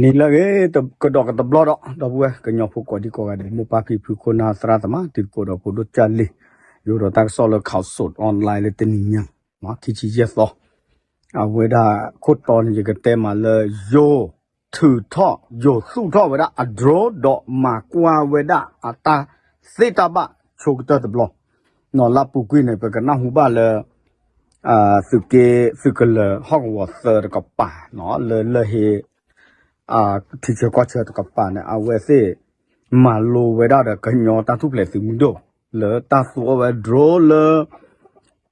နံၤလၢအဂ့ၤ ကဒီးကတဘျီဒီး ဒီပုၢ်ဝဲၢ်ကညီဖိကိးဒံကိးဂၤဒဲး မိၢ်ပၢ်ဖံဖုခိၣ်နၢ်သရၣ်သမါ တံၤသကိးဒီးဖိဒိၣ်ကၢ်လံၢ် ယိၤဒီးတၢ်ကစီၣ်လၢ Khaosod Online လၢတနံၤညါ ခံဆံယဲၢ်သီ အဝဲဒၣ်ခိၣ်တီန့ၣ် ယကတဲမးလၢ ယိၤထုးထီၣ် ယိၤသူၣ်ထီၣ်ဝဲဒၣ်အ drone ဒီးမၤကွၢ်ဝဲဒၣ် အတၢ်သ့တၢ်ဘၣ်ဆိကတၢၢ်တဘျီ လၢအပူၤကွံာ်န့ၣ် ပကနၢ်ဟူဘၣ်လၢ သုးက့ သုးကလၢၤဟီၣ်ကဝီၤသၢတကပၤ လၢလၢၢ်ဟ့ ထံဆၢကီၢ်ဆၢတကပၤန့ၣ် အဝဲသ့ၣ် မၤလိဝဲဒၣ်ဒီးကညီတၢ်ထူၣ်ဖျဲးသုးမုၢ်ဒိၣ် လၢတၢ်သူအီၤဝဲ drone လၢ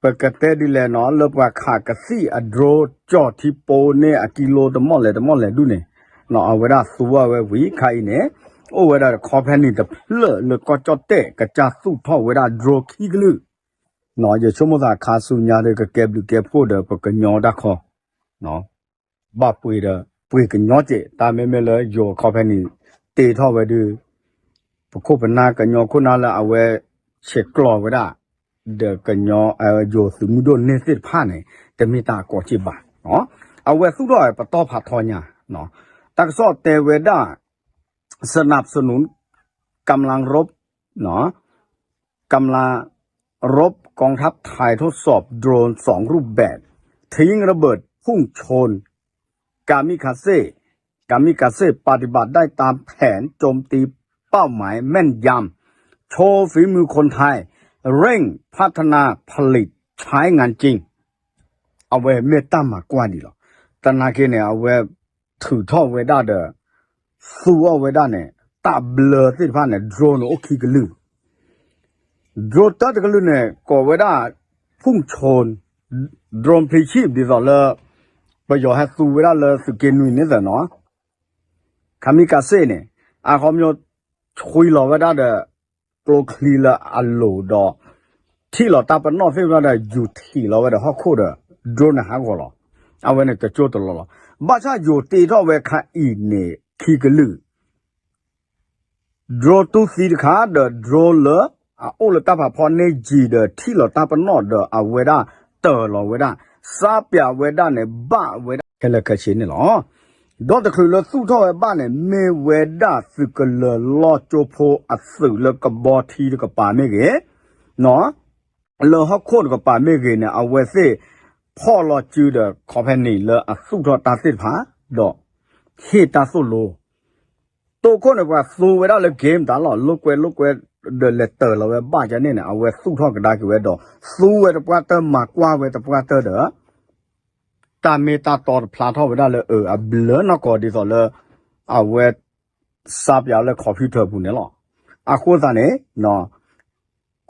ပကတဲဒ်လဲၣ်နီၤ လၢပှၤခးကသံၣ်အ drone ကၠီၣ်ထံပိန့ၢ်အကံလိတမီၢ်လဲၣ်တမီၢ်လဲၣ်ဒူၣ်န့ၣ် အဝဲဒၣ်သူအီၤဝဲဝံၤခါအံၤန့ၣ် အိၣ်ဝဲဒၣ်ဒီး company တဖျၢၣ်လၢကီၢ်ကၠီၣ်တဲၣ် ကစၢ်သူၣ်ထီၣ်ဝဲဒၣ် drone ခံကလုာ် ယဆိကမိၣ်သးခါဆူညါဒီး ကကဲဘျုးကဲဖှိၣ်ဒီးပကညီတၢ်ခီ ဘၣ်ပှ့ၤဒီး ပှ့ၤကညီစဲး တၢ်မ့မ့ၢ်လၢယိၤ company တ့ထီၣ်ဝဲဒုး ပခိၣ်ပနၢ်ကညီခိၣ်နၢ်လၢအဝဲ ဆဲးကျိးဝဲဒၣ် ဒီးကညီ ယိၤသုးမုၢ်ဒိၣ်န့ၢ်သ့ၣ်တဖၣ်န့ၣ် တမ့ၢ်တၢ်အကီက့ၢ်ဘၣ် အဝဲသူၣ်ထီၣ်ပတီၢ်ဖးထီညါ တၢ်ကစီၣ်တဲဝဲဒၣ် สนับสนุนกำลังรบ กำลังรบกองทัพไทยทดสอบโดรนสองรูปแบบ ทิ้งระเบิดพุ่งชน กามิคาเซ่ กามิคาเซ่ปฏิบัติได้ตามแผนโจมตีเป้าหมายแม่นยำ โชว์ฝีมือคนไทย เร่งพัฒนาผลิตใช้งานจริง အဝဲမ့ၢ်တၢ်မၤကွၢ်ဒံးလီၤ. သနာ်က့န့ၣ် အဝဲထုးထီၣ်ဝဲဒၣ်ဒီး သူအီၤဝဲဒၣ်န့ၣ် တၢ်ဘျၢသ့ၣ်တဖၣ်န့ၣ် drone န့ၣ်အိၣ်ခံကလုာ် drone တၢတကလုာ်န့ၣ် ကိးဝဲဒၣ် ဖူၣ်ဆိၣ် drone ဖျံဆံၣ် ဒ်သိးလၢ ပယီၤဟဲသူဝဲဒၣ်လၢသုးက့နွံန့ၣ်သ့ၣ်နီၤ ခမံကစ့ၣ်န့ၣ် အခီပညီ ဆွံလီၤဝဲဒၣ်ဒီး ကျိချံလၢအလိၤဒီး ထံၣ်လီၤတၢ်ပနီၣ်သ့ၣ်တဖၣ်ဒီး ယူၤထံၣ်လီၤဝဲဒီးဟီၣ်ခိၣ်ဒီး drone န့ၣ်ဟးဂီၤလီၤ. အဝဲန့ၣ်တကၠိတလီၤလီၤ. ဘၣ်ဆၣ်ယိၤတ့ထီၣ်ဝဲခါအံၤန့ၣ် ခံကလုာ် drone တူၢ်သံတခါဒီး drone လၢအအိၣ်လၢတၢ်ဖးဖီန့ၢ်ယံၤဒီး ထံၣ်လီၤတၢ်ပနီၣ်ဒီး အဝဲဒၣ်တၢၤလီၤဝဲဒၣ် စးပၠးဝဲဒၣ်န့ၣ် ဘၣ်ဝဲဒၣ်ခဲလၢာ်ခဲဆ့န့ၣ်လီၤ. ဒီးတချုးလၢသူၣ်ထီၣ်ဝဲဘၣ်န့ၣ် မ့ၢ်ဝဲဒၣ်သုးကလၢၤလီၢ်ကၠိဖိအသုးလၢကဘီထံတကပၤမ့ၢ်ဂ့ၤ လၢဟီၣ်ခိၣ်တကပၤမ့ၢ်ဂ့ၤန့ၣ် အဝဲသ့ၣ်ဖီၣ်လီၤစုဒီး company လၢအသူၣ်ထီၣ်တၢ်သ့ၣ်တဖၣ် ဒီးဟ့ၣ်တၢ်သိၣ်လိ တိခိၣ်န့ၣ် ပှၤသူဝဲဒၣ်လၢ game တၢ်လီၤ လိာ်ကွဲလိာ်ကွဲ ဒီးလဲၤတၢၤလီၤဝဲဘၣ်ကန့ၣ်န့ၣ် အဝဲသူၣ်ထီၣ်ကဒါက့ၤဝဲဒီး သူဝဲတပှၢ်တၢၢ် မၤကွၢ်ဝဲတပှၢ်တၢၢ်ဒီး တၢ်မ့ၢ်တၢ်တီတဖျါထီၣ်ဝဲဒၣ်လၢ အ အဘျၢနီၢ်ကီၢ်ဒ်သိးလၢ အဝဲ စးပၠးလၢ computer ပူၤန့ၣ်လီၤ. အဃိသတးန့ၣ်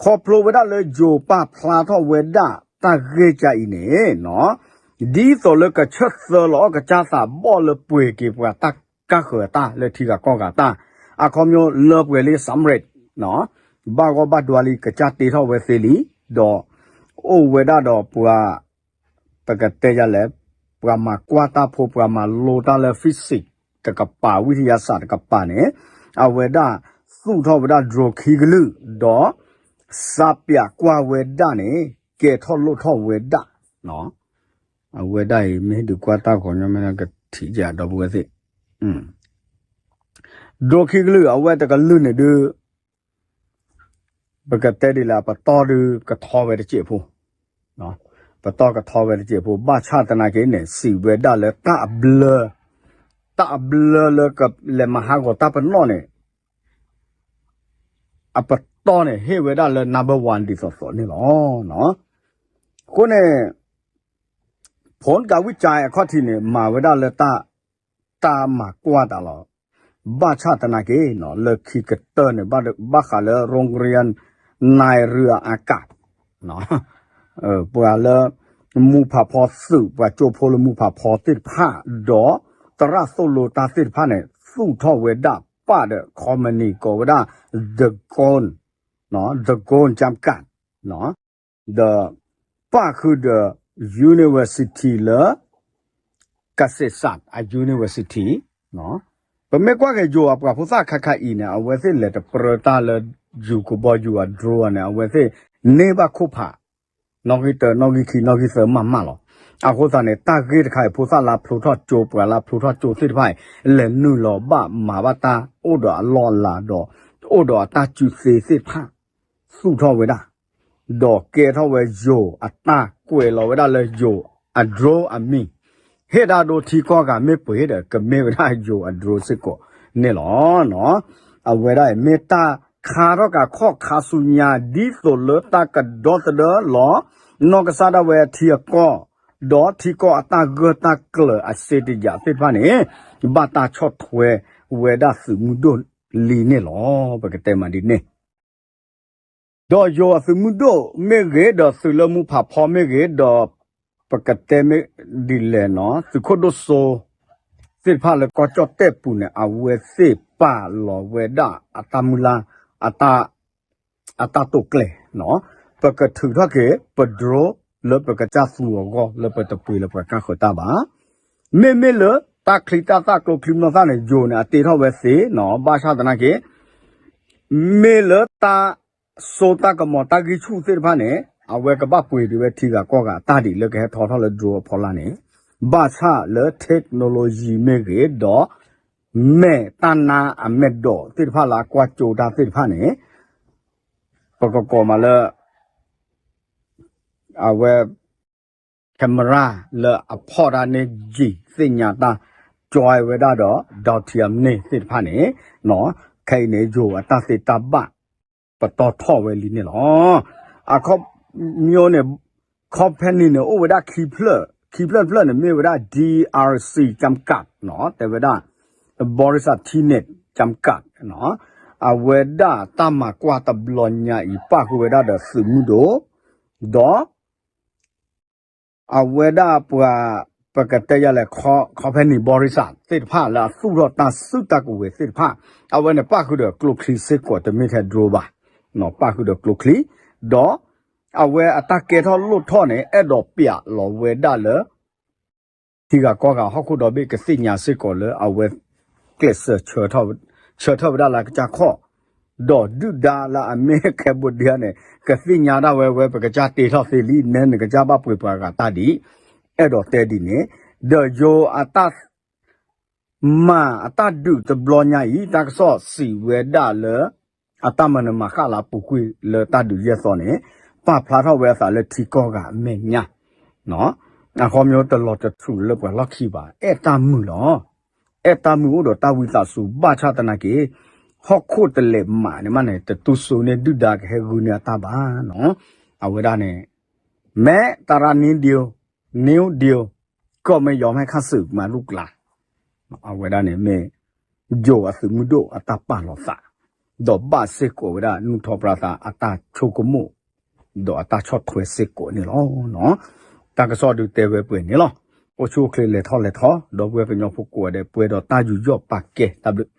ခီဖျိဝဲဒၣ်လၢယိၤပာ်ဖျါထီၣ်ဝဲဒၣ်တၢ်ဂ့ၢ်ကါအံၤန့ၣ် ဒ်သိးလၢကဆၢသၢလီၤအီၣ်ကစၢ်သးဘီၣ်လၢပှ့ၤက့ၤပှၤတၢ်ကါဃၢၤတၢ်လၢထံဂၤကီၢ်ဂၤတၢ် အခီပညီလၢပှဲၤလံ စမ်းရ့း ဘၣ်ဂီၢ်ဘၣ်ဒွါလံ ကစၢ်တ့ထီၣ်ဝဲသ့လံ ဒီး အိၣ်ဝဲဒၣ်ဒီးပှၤ ပကတဲယၤလဲၣ် ပှၤမၤကွၢ်တၢ်ဖိ ပှၤမၤလိတၢ်လၢ physics တကပၤ ဝံထယါစးတကပၤန့ၣ် အဝဲဒၣ်သူၣ်ထီၣ်ဝဲဒၣ် drone ခံကလုာ် ဒီး စးပၠးကွၢ်ဝဲဒၣ်န့ၣ် ကဲထီၣ်လိၣ်ထီၣ်ဝဲဒၣ် အဝဲဒၣ်အံၤ မ့ၢ်ဟ့ၣ်ဒုးကွၢ်တၢ်ဂီၤညီမ့ၢ်ကထံၣ်ယၤဒီပုၢ်ဝဲၢ်သ့ၣ် drone ခံကလုာ် အဝဲတကလုာ်န့ၣ်ဒုး ပကတဲဒ်လဲၣ် ပတီၢ်ဒုးကထီဝဲတစဲးဖိ ပတီၢ်ကထီဝဲတစဲးဖိ ဘၣ်ဆၣ်သနာ်က့န့ၣ် စံးဝဲဒၣ်လၢတၢ်အဘျၢ တၢ်အဘျၢလၢကလဲၤမၤဟးဂီၤတၢ်ပနီၣ်န့ၣ် အပတီၢ်န့ၣ် ဟ့ၣ်ဝဲဒၣ်လၢ number one ဒ်သိးသိးန့ၣ်လီၤ. အဃိန့ၣ် ဖိကဝံၣ်ကၠဲအခီၣ်ထံးန့ၣ် မၤဝဲဒၣ်လၢ တၢ်မၤကွၢ်တၢ်လီၤ. ဘၣ်ဆၣ်သနာ်က့ လၢခံကတၢၢ်န့ၣ် ဘၣ်ဃးလၢ โรงเรียนนายเรืออากาศ ပှၤလၢ မူဖးဖီသုး ပှၤကၠိဖိလၢမူဖးဖီသ့ၣ်တဖၣ် ဒီး သရၣ်သိၣ်လိတၢ်သ့ၣ်တဖၣ်န့ၣ် သူၣ်ထီၣ်ဝဲဒၣ်ပၣ်ဒီး company ကိးဝဲဒၣ် ဒကိၣ် ဒကိၣ် จำกัด ဒီး ပၣ်ဃုာ်ဒီး university လၢ ကစ့းစး အ university ပမ့ၢ်ကွၢ်က့ၤယိၤအပှၤဖိသၣ်ခါခါအံၤန့ၣ် အဝဲသ့ၣ်လဲၤတပြၢတၢ်လၢ ယူၤကဘီယူၤအ drone န့ၣ် အဝဲသ့ၣ်န့ၢ်ဘၣ်ခိၣ်ဖး နီၣ်ဂံၢ်တၢ နီၣ်ဂံၢ်ခံ နီၣ်ဂံၢ်သၢမးမးလီၤ. အဃိသတးန့ၣ် တၢ်ဂ့ၢ်တခါအံၤ ဖိသၣ်လၢဖျိထီၣ်ကၠိ ပှၤလၢဖျိထီၣ်ကၠိသ့ၣ်တဖၣ်အံၤ လဲၤနုာ်လီၤဘၣ်မၤဘၣ်တၢ်အိၣ်ဒီးအလီၢ်အလၤဒီး အိၣ်ဒီးအတၢ်စုသ့သ့ၣ်တဖၣ် သူၣ်ထီၣ်ဝဲဒၣ် ဒီးကဲထီၣ်ဝဲယိၤအတၢ်ကွဲးလီၤဝဲဒၣ်လၢယိၤအ drone အမံၤ ဟ့ၣ်ဒၣ်ဒိထံကီၢ်ဂၤမ့ၢ်ပှ့ၤဒီး ကမ့ၢ်ဝဲဒၣ်ယိၤအ drone စ့ၢ်ကီးန့ၣ်လီၤ. အဝဲဒၣ်အံၤမ့ၢ်တၢ်ခါထီၣ်ကးခီၣ်ခါဆူညါ ဒ်သိးလၢတၢ်ကဒီသဒၢလီၤ နီၢ်ကစၢ်ဒၣ်ဝဲထံအကီၢ် ဒီးထံကီၢ်အတၢ်ဂၢၢ်တၢ်ကျၢၤအစ့တယၤသ့ၣ်တဖၣ်န့ၣ် ဘၣ်တၢ်ဆီၣ်ထွဲဝဲဒၣ်သုးမုၢ်ဒိၣ်လံန့ၣ်လီၤ. ပကတဲမးဒ်န့ၣ် ဒီးယိၤအသုးမုၢ်ဒိၣ်မ့ၢ်ဂ့ၤ ဒီးသုးလၢမူဖးဖီမ့ၢ်ဂ့ၤ ဒီးပကတဲမ့ၢ်ဒ်လဲၣ်နီၤ သုးခိၣ်ဒိၣ်စိ သ့ၣ်တဖၣ်လၢကီၢ်ကၠီၣ်တဲၣ်ပူၤန့ၣ် အဝဲသ့ၣ်ပာ်လီၤဝဲဒၣ်အတၢ်မုၢ်လၢ် အတၢ်တိာ်ကျဲၤနီၤ ပကထုးထီၣ်က့ၤ ပ drone လၢပကစၢ်သူအဂီၢ်လၢပတပှ့ၤလၢပှၤကၢ်ဃၢၤတၢ်ဘၣ် မ့မ့ၢ်လၢတၢ်ချံတၢ်သၣ်ကျိချံမျိာ်သၣ်န့ၣ် ယိၤန့ၣ် အတ့ထီၣ်ဝဲသ့နီၤ ဘၣ်ဆၣ်သနာ်က့ မ့ၢ်လၢတၢ်စိတၢ်ကမီၤတၢ်ဂံၢ်ဆူၣ်သ့ၣ်တဖၣ်န့ၣ် အဝဲကဘၣ်ပှ့ၤဒံးဝဲထံဂၤကီၢ်ဂၤအတၢ်ဒ်လၢကဟဲထီထီၣ်လၢ drone အဖီလာ်န့ၣ် ဘၣ်ဆၣ်လၢ technology မ့ၢ်ဂ့ၤ ဒီး မဲာ်တၢ်နါအမဲာ်ဒိးသ့ၣ်တဖၣ်လၢအကွၢ်ကၠိတၢ်သ့ၣ်တဖၣ်န့ၣ် ပကကိးမးလၢ အဝဲ camera လၢအဖီၣ်တၢ်န့ၢ်ယံၤသ့ၣ်ညါတၢ် ကၠွဲဝဲဒၣ်ဒီး ဒိးထံအမန့ၢ်သ့ၣ်တဖၣ်န့ၣ် ခဲအံၤန့ၣ် ယိၤအတၢ်သ့တၢ်ဘၣ် ပတီၢ်ထီၣ်ဝဲလံန့ၣ်လီၤ. အခီပညီန့ၣ် company န့ၣ် အိၣ်ဝဲဒၣ်ခံဖျၢၣ်, ခံဖျၢၣ်တဖျၢၣ်န့ၣ် မ့ၢ်ဝဲဒၣ် DRC ကၠၢကး တဲဝဲဒၣ် ဘီရံစးထံန့ၣ် ကၠၢကး အဝဲဒၣ်တၢ်မၤကွၢ်တဘျီညါအံၤ ပၣ်ဃုာ်ဝဲဒၣ်ဒီးသုးမုၢ်ဒိၣ် ဒီး အဝဲဒၣ်ပှၤ ပကတဲယၤလဲၣ် company ဘီရံစးသ့ၣ်တဖၣ်လၢအသူၣ်ထီၣ်တၢ်စုတၢ်ကဝဲၤသ့ၣ်တဖၣ် အဝဲန့ၣ်ပၣ်ဃုာ်ဒီးကျိချံစ့ၢ်ကီး တမ့ၢ်ထဲ drone ဘၣ်, ပၣ်ဃုာ်ဒီးကျိချံ, ဒီးအဝဲအတၢ်ကဲထီၣ်လိၣ်ထီၣ်န့ၣ် အဲၣ်ဒိးပျးလီၤဝဲဒၣ်လၢ ထံဂၤကီၢ်ဂၤဟီၣ်ခိၣ်ဒီဘ့ၣ်ကသ့ၣ်ညါစ့ၢ်ကီးလၢအဝဲ ကျဲးစၢး ဆၢထၢၣ်ဝဲဒၣ်လၢအကစၢ်ခီၣ်, ဒီးဒုၣ်ဒါလၢအမ့ၢ် Cambodia န့ၣ် ကသ့ၣ်ညါဒၣ်ဝဲဝဲ ပကစၢ်တ့ထီၣ်သ့လံ နဲနကစၢ်ဘၣ်ပှ့ၤပှၤဂၤတၢ်ဒ်အံၤ, အဲၣ်ဒိးတဲဒ်န့ၣ်, ဒီးယိၤအတၢ် မၤအတၢ်ဒုးတဘျီညါအံၤ တၢ်ကစီၣ်စံးဝဲဒၣ်လၢ အတၢ်မၤနၢၤမၤဃၣ်လၢအပူၤကွံာ်လၢတၢ်ဒုးယဲၢ်သီန့ၣ် ပာ်ဖျါထီၣ်ဝဲအသးလၢထံကီၢ်ဂၤအမဲာ်ညါ, အခီပညီတလီၤတထုးလၢပှၤလီၢ်ခံဘၣ် အဲၣ်တၢ်မုာ်လီၤ. အဲၣ်တၢ်မုာ်အိၣ်ဒီးတၢ်ဝံသးစူၤ ဘၣ်ဆၣ်သနာ်က့ ဟီၣ်ခိၣ်တလဲၤမးန့ၣ်မးန့ၣ် တတူၢ်စိန့ၢ်ဒုၣ်ဒါကဟဲဂုာ်န့ၢ်အတၢ်ဘၣ်နီၤ, အဝဲဒၣ်န့ၣ် မဲတရၣ် New Deal, New Deal ก็ไม่ยอมให้ข้าศึกมารุกราน အဝဲဒၣ်န့ၣ်မ့ၢ် ယိၤအသုးမုၢ်ဒိၣ်အတၢ်ပာ်လီၤသး, ဒီးဘၣ်စ့ၢ်ကီးဝဲဒၣ်နုာ်ထီၣ်ပြသးအတၢ်ဆိကမိၣ်, ဒီးအတၢ်ဆီၣ်ထွဲစ့ၢ်ကီးန့ၣ်လီၤ. တၢ်ကစီၣ်ဒုးတဲဝဲပှဲၤန့ၣ်လီၤ. အိၣ်ဆူၣ်အိၣ်ချ့လဲၤထီၣ်လဲၤထီ ဒီပုၢ်ဝဲၢ်ကညီဖိကိးဂၤဒဲး ပှဲၤဒီးတၢ်ယူးယီၣ်ပာ်ကဲ တၢ်ဘျုး